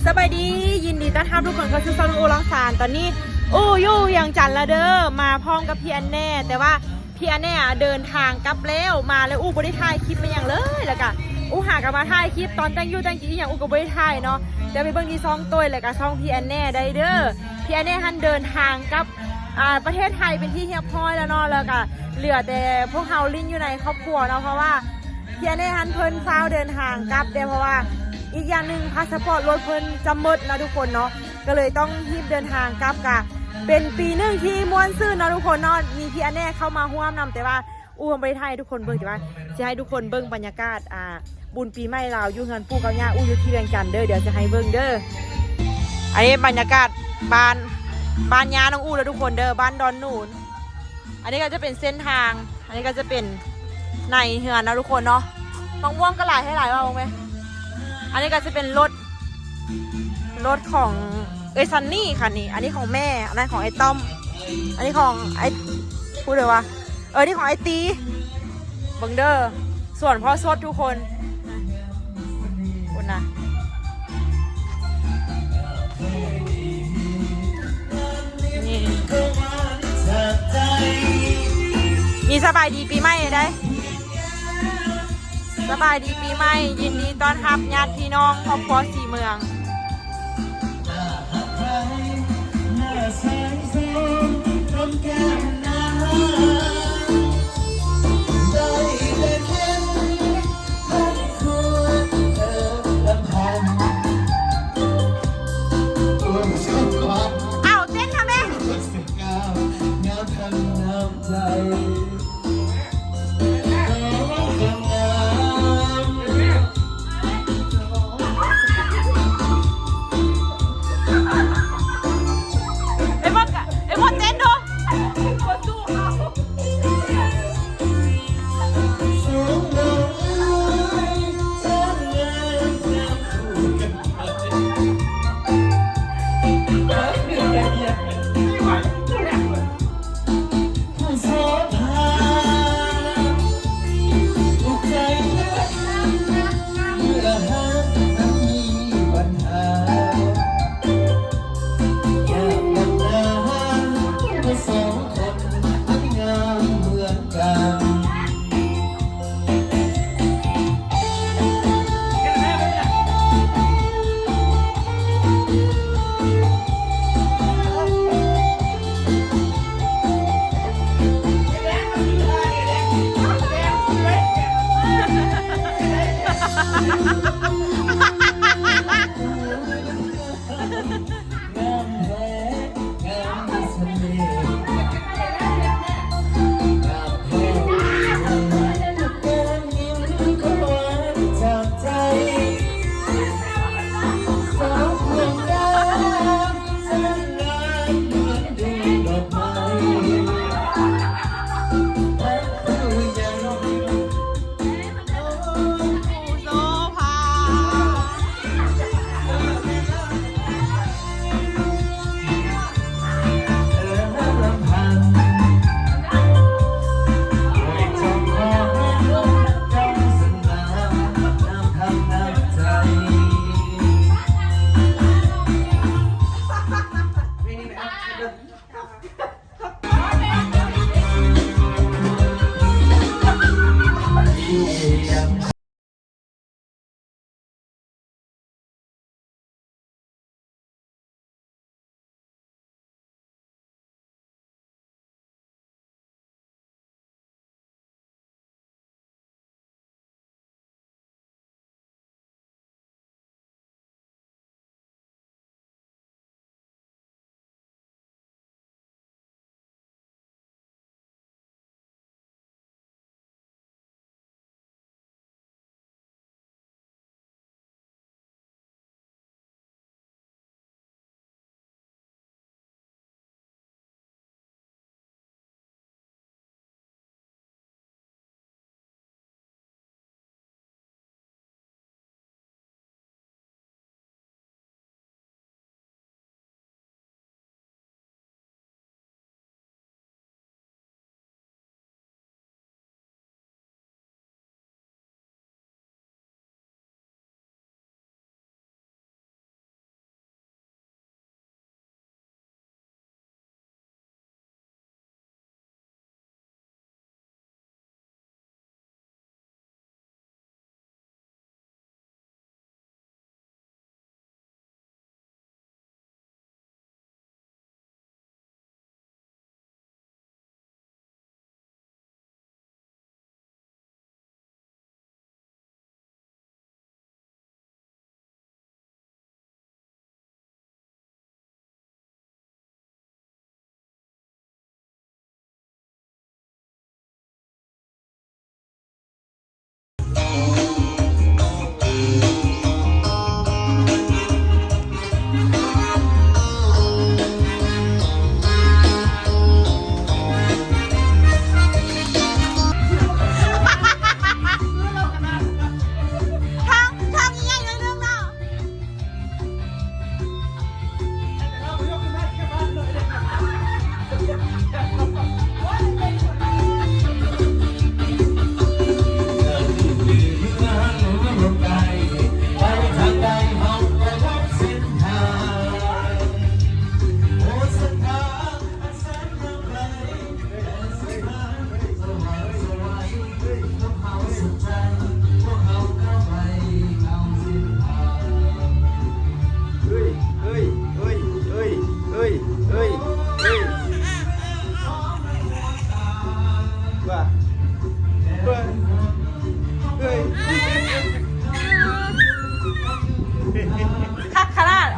ສະບາຍດີ ຍິນດີຕ້ອນຮັບທຸກຄົນເຂົ້າສູ່ຊ່ອງອູ່ລັງສານ. ຕອນນີ້ອູ່ຢູ່ວຽງຈັນລະເດີ ມາພ້ອມກັບພີ່ອັນແນ່ ແຕ່ວ່າ ພີ່ອັນແນ່ເດີນທາງກັບແລ້ວ ມາແລ້ວ ອູ່ບໍ່ໄດ້ຖ່າຍຄລິບແມ່ນຫຍັງເລີຍ ແລ້ວກະອູ່ຫາກະມາຖ່າຍຄລິບຕອນແຕ່ງຢູ່ແຕ່ງກິນອີ່ຫຍັງ ອູ່ກະບໍ່ໄດ້ຖ່າຍເນາະ. ແຕ່ໄປເບິ່ງທີ່ຊ່ອງໂຕ້ຍ ແລ້ວກະຊ່ອງພີ່ອັນແນ່ໄດ້ເດີ ພີ່ອັນແນ່ຫັ້ນເດີນທາງກັບ ອ່າ ປະເທດໄທເປັນທີ່ຮຽບຮ້ອຍແລ້ວເນາະ ແລ້ວກະເຫຼືອແຕ່ພວກເຮົາຫຼິ້ນຢູ່ໃນຄອບຄົວເນາະ ເພາະວ່າ ພີ່ອັນແນ່ຫັ້ນເພິ່ນຟ້າວເດີນທາງກັບເດ້ ເພາະວ່າອີກຢ່າງໜຶ່ງພາສະປອດລົດເພິ່ນຈະໝົດເນາະທຸກຄົນເນາະ ກໍເລີຍຕ້ອງຮີບເດີນທາງກັບ. ກະເປັນປີໜຶ່ງທີ່ມ່ວນຊື່ນເນາະທຸກຄົນເນາະ ມີພີ່ອັນແນ່ເຂົ້າມາຮ່ວມນຳ ແຕ່ວ່າອູ່ບໍ່ໄດ້ຖ່າຍໃຫ້ທຸກຄົນເບິ່ງ ແຕ່ວ່າຊິໃຫ້ທຸກຄົນເບິ່ງບັນຍາກາດ ອ່າ ບຸນປີໃໝ່ລາວຢູ່ເຮືອນປູ່ກັບຍ່າອູ່ຢູ່ທີ່ວຽງຈັນເດີ ດຽວຊິໃຫ້ເບິ່ງເດີ. ອັນນີ້ບັນຍາກາດບ້ານ ບ້ານຍ່ານ້ອງອູ່ເດີທຸກຄົນເດີ ບ້ານດອນໜູນ. ອັນນີ້ກໍຈະເປັນເສັ້ນທາງ ອັນນີ້ກໍຈະເປັນໃນເຮືອນເນາະທຸກຄົນເນາະ. ໝາກມ່ວງກໍຫຼາຍ ໃຫ້ຫຼາຍວ່າເບິ່ງແມ. ອັນນີ້ກໍຈະເປັນລົດ ລົດຂອງເອື້ອຍຊັນນີ້ຄັນນີ້ ອັນນີ້ຂອງແມ່ ອັນນັ້ນຂອງອ້າຍຕ້ອມ ອັນນີ້ຂອງອ້າຍ ຜູ້ໃດວະ ເອີ ນີ້ຂອງອ້າຍຕີ. ເບິ່ງເດີ ສວນພໍ່ສົດທຸກຄົນ ພຸ້ນນະ ນີ້ ມີສະບາຍດີປີໃໝ່ໄດ້ ສະບາຍດີປີໃໝ່ ຍິນດີຕ້ອນຮັບຍາດພີ່ນ້ອງຄອບຄົວສີເມືອງ. ອ້າວ ເຕັ້ນທຳໄມ? ເອັມມອດ ເອັມມອດເຕັ້ນດູ.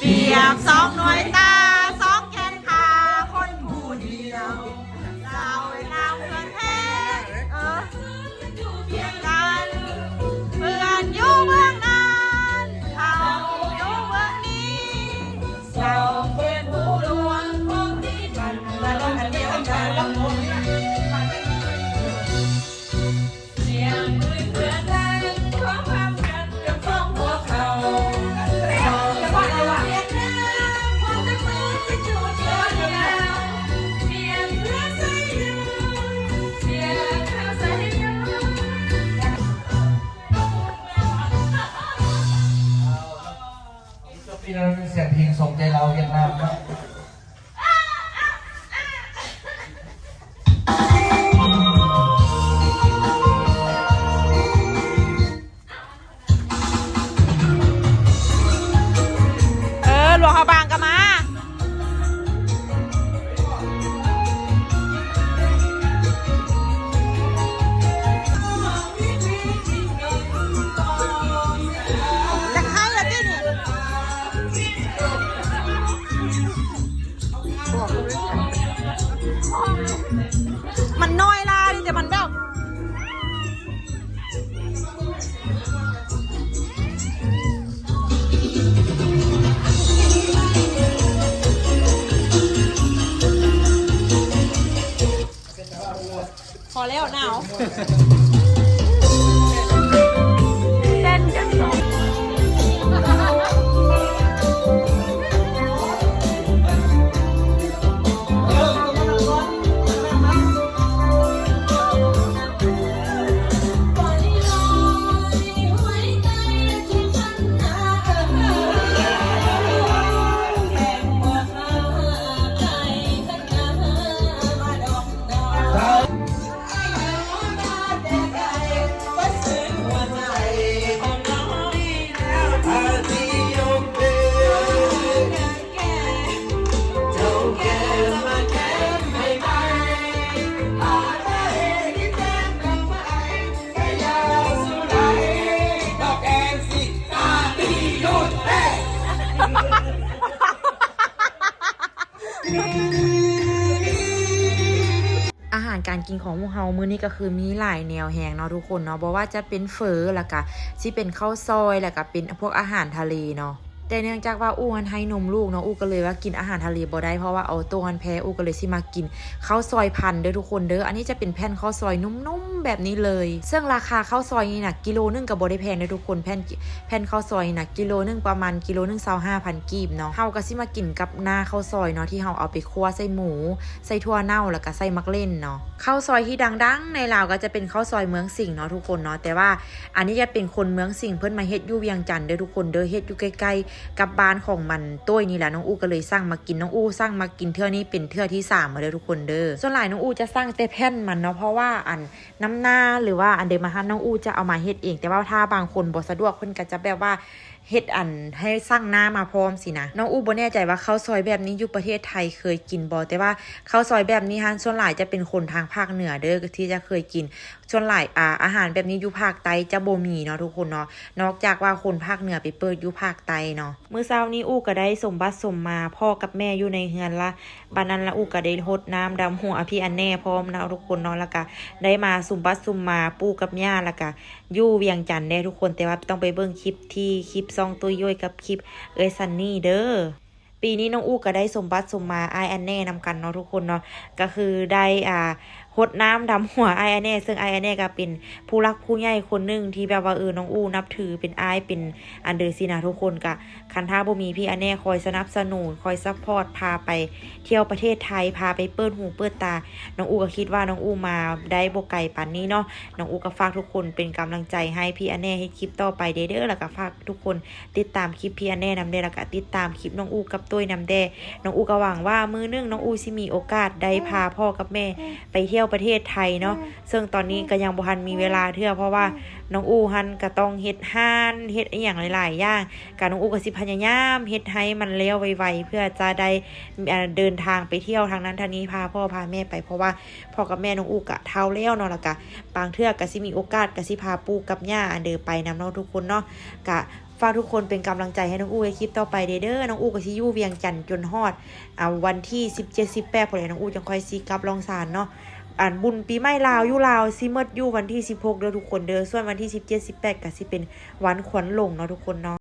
ປຽບສອງໜ່ວຍຕາ ສອງແຂນຂາ ຄົນຜູ້ດຽວ ສາວງາມເພື່ອນແທ້ ເອີ ກັນ ເພື່ອນຢູ່ເບື້ອງນັ້ນ ເຮົາຢູ່ເບື້ອງນີ້ ເຈົ້າເປັນຜູ້ລວງ ຄວາມດີກັນ ແລະ ອັນດຽວກັນ. ສຽງປືນເຮືອນດັງ ຄວາມຮັກກັນກັບຂອງພວກເຮົາ ເຮົາສະຫວານວຽດນາມ ຄວາມຈັບມືໄປຈູດເດີນຍາວ ສຽງເຮືອໄຊໂຍ ສຽງເຮືອໄຊໂຍ. ສຽງເພງສົມໃຈລາວຫວຽດນາມເນາະ. ເອີ ຫຼວງພະບາງກໍມາ. ຈະໄຄລະຕິນີ້ ມັນນ້ອຍລາວຢູ່ ແຕ່ມັນແບບ ພໍແລ້ວ ໜາວ. ເຕັ້ນກັນຕໍ່. ອາຫານການກິນຂອງພວກເຮົາມື້ນີ້ກໍຄືມີຫຼາຍແນວແຮງເນາະທຸກຄົນເນາະ, ບໍ່ວ່າຈະເປັນເຝີ ແລ້ວກະຊິເປັນເຂົ້າຊອຍ ແລ້ວກະເປັນພວກອາຫານທະເລເນາະ. ແຕ່ເນື່ອງຈາກວ່າອູ່ຫັ້ນໃຫ້ນົມລູກເນາະ, ອູ່ກໍເລີຍວ່າກິນອາຫານທະເລບໍ່ໄດ້ ເພາະວ່າອໍໂຕ້ຫັ້ນແພ້, ອູ່ກໍເລີຍຊິມາກິນເຂົ້າຊອຍພັນເດີທຸກຄົນເດີ. ອັນນີ້ຈະເປັນແຜ່ນເຂົ້າຊອຍນຸ້ມໆແບບນີ້ເລີຍ. ເຊິ່ງລາຄາເຂົ້າຊອຍນີ້ນະ ກິໂລໜຶ່ງກໍບໍ່ໄດ້ແພງເດີທຸກຄົນ, ແຜ່ນ ແຜ່ນເຂົ້າຊອຍນີ້ນະ ກິໂລໜຶ່ງປະມານກິໂລໜຶ່ງຊາວຫ້າພັນກີບເນາະ. ເຮົາກໍຊິມາກິນກັບໜ້າເຂົ້າຊອຍເນາະ ທີ່ເຮົາເອົາໄປຂົ້ວໃສ່ໝູ ໃສ່ຖົ່ວເນົ່າ ແລ້ວກໍໃສ່ໝາກເລັ່ນເນາະ. ເຂົ້າຊອຍທີ່ດັງໆໃນລາວກໍຈະເປັນເຂົ້າຊອຍເມືອງສິງເນາະທຸກຄົນເນາະ, ແຕ່ວ່າອັນນີ້ຈະເປັນຄົນເມືອງສິງ ເພິ່ນມາເຮັດຢູ່ວຽງຈັນເດີທຸກຄົນເດີ, ເຮັດຢູ່ໃກ້ໆກັບບ້ານຂອງມັນໂຕ້ຍນີ້ລະ. ນ້ອງອູ່ກໍເລີຍສັ່ງມາກິນ, ນ້ອງອູ່ສັ່ງມາກິນເທື່ອນີ້ເປັນເທື່ອທີສາມແລ້ວເດີທຸກຄົນເດີ. ສ່ວນຫຼາຍນ້ອງອູ່ຈະສັ່ງແຕ່ແຜ່ນມັນເນາະ, ເພາະວ່າອັນ ນຳໜ້າ ຫຼືວ່າອັນໃດມາຫັ້ນ ນ້ອງອູ່ຈະເອົາມາເຮັດເອງ, ແຕ່ວ່າຖ້າບາງຄົນບໍ່ສະດວກ ເພິ່ນກໍຈະແບບວ່າ ເຮັດອັນໃຫ້ສັ່ງນ້ຳມາພ້ອມຊີ້ນະ. ນ້ອງອູ່ບໍ່ແນ່ໃຈວ່າເຂົ້າຊອຍແບບນີ້ຢູ່ປະເທດໄທເຄີຍກິນບໍ່, ແຕ່ວ່າເຂົ້າຊອຍແບບນີ້ຫັ້ນ ສ່ວນຫຼາຍຈະເປັນຄົນທາງພາກເໜືອເດີທີ່ຈະເຄີຍກິນ. ສ່ວນຫຼາຍ ອາ ອາຫານແບບນີ້ຢູ່ພາກໃຕ້ຈະບໍ່ມີເນາະທຸກຄົນເນາະ, ນອກຈາກວ່າຄົນພາກເໜືອໄປເປີດຢູ່ພາກໃຕ້ເນາະ. ມື້ເຊົ້ານີ້ອູ່ກໍໄດ້ສົມບັດສົມມາ ພໍ່ກັບແມ່ຢູ່ໃນເຮືອນລະ, ບາດນັ້ນລະອູ່ກໍໄດ້ຫົດນ້ຳດຳຫົວພີ່ອັນແນ່ພ້ອມເນາະທຸກຄົນເນາະ, ແລ້ວກໍໄດ້ມາສຸມບັດສຸມມາປູ່ກັບຍ່າ ແລ້ວກໍຢູ່ວຽງຈັນແດ່ທຸກຄົນ, ແຕ່ວ່າຕ້ອງໄປເບິ່ງຄລິບທີ່ຄລິບຊ່ອງຕຸ້ຍໂຢຍກັບຄລິບເອື້ອຍຊັນນີ້ເດີ. ປີນີ້ນ້ອງອູ່ກໍໄດ້ສົມບັດສົມມາອ້າຍອັນແນ່ນຳກັນເນາະທຸກຄົນເນາະ, ກໍຄືໄດ້ ອ່າ ຫົດນ້ຳດຳຫົວອ້າຍອັນແນ່, ເຊິ່ງອ້າຍອັນແນ່ກໍເປັນຜູ້ຫຼັກຜູ້ໃຫຍ່ຄົນໜຶ່ງທີ່ແບບວ່າ ເອີ ນ້ອງອູ່ນັບຖືເປັນອ້າຍເປັນອັນເດີຊີ້ນະທຸກຄົນ. ກະຄັນຖ້າບໍ່ມີພີ່ອັນແນ່ຄອຍສະໜັບສະໜູນ ຄອຍຊັບພອດ ພາໄປທ່ຽວປະເທດໄທ ພາໄປເປີດຫູເປີດຕາ, ນ້ອງອູ່ກໍຄິດວ່ານ້ອງອູ່ມາໄດ້ບໍ່ໄກປານນີ້ເນາະ. ນ້ອງອູ່ກໍຝາກທຸກຄົນເປັນກຳລັງໃຈໃຫ້ພີ່ອັນແນ່ເຮັດຄລິບຕໍ່ໄປເດີ້ ແລ້ວກໍຝາກທຸກຄົນຕິດຕາມຄລິບພີ່ອັນແນ່ນຳແດ່ ແລ້ວກໍຕິດຕາມຄລິບນ້ອງອູ່ກັບຕຸ້ຍນຳແດ່. ນ້ອງອູ່ກໍຫວັງວ່າມື້ໜຶ່ງນ້ອງອູ່ຊິມີໂອກາດໄດ້ພາພໍ່ກັບແມ່ໄປທ່ຽວປະເທດໄທເນາະ, ເຊິ່ງຕອນນີ້ກໍຍັງບໍ່ທັນມີເວລາເທື່ອ ເພາະວ່ານ້ອງອູ່ຫັ້ນກໍຕ້ອງເຮັດຮ້ານ ເຮັດອີ່ຫຍັງຫຼາຍໆຢ່າງ, ກະນ້ອງອູ່ກໍຊິພະຍາຍາມເຮັດໃຫ້ມັນແລ້ວໄວໆ ເພື່ອຈະໄດ້ ເອີ ເດີນທາງໄປທ່ຽວທາງນັ້ນທາງນີ້ ພາພໍ່ພາແມ່ໄປ, ເພາະວ່າພໍ່ກັບແມ່ນ້ອງອູ່ກະເຖົ້າແລ້ວເນາະ, ແລ້ວກະບາງເທື່ອກະຊິມີໂອກາດກະຊິພາປູ່ກັບຍ່າອັນເດີໄປນຳເນາະທຸກຄົນເນາະ. ກະຝາກທຸກຄົນເປັນກຳລັງໃຈໃຫ້ນ້ອງອູ່ເຮັດຄລິບຕໍ່ໄປເດີ້. ນ້ອງອູ່ກໍຊິຢູ່ວຽງຈັນຈົນຮອດ ອາ ວັນທີສິບເຈັດ ສິບແປດພຸ້ນແຫຼະ ນ້ອງອູ່ຈັ່ງຄ່ອຍຊິກັບລ່ອງສານເນາະ. ອັນບຸນປີໃໝ່ລາວຢູ່ລາວຊິໝົດຢູ່ວັນທີສິບຫົກເດີ້ທຸກຄົນເດີ້, ສ່ວນວັນທີສິບເຈັດ ສິບແປດກໍຊິເປັນວັນຂວັນຫຼົງເນາະທຸກຄົນເນາະ.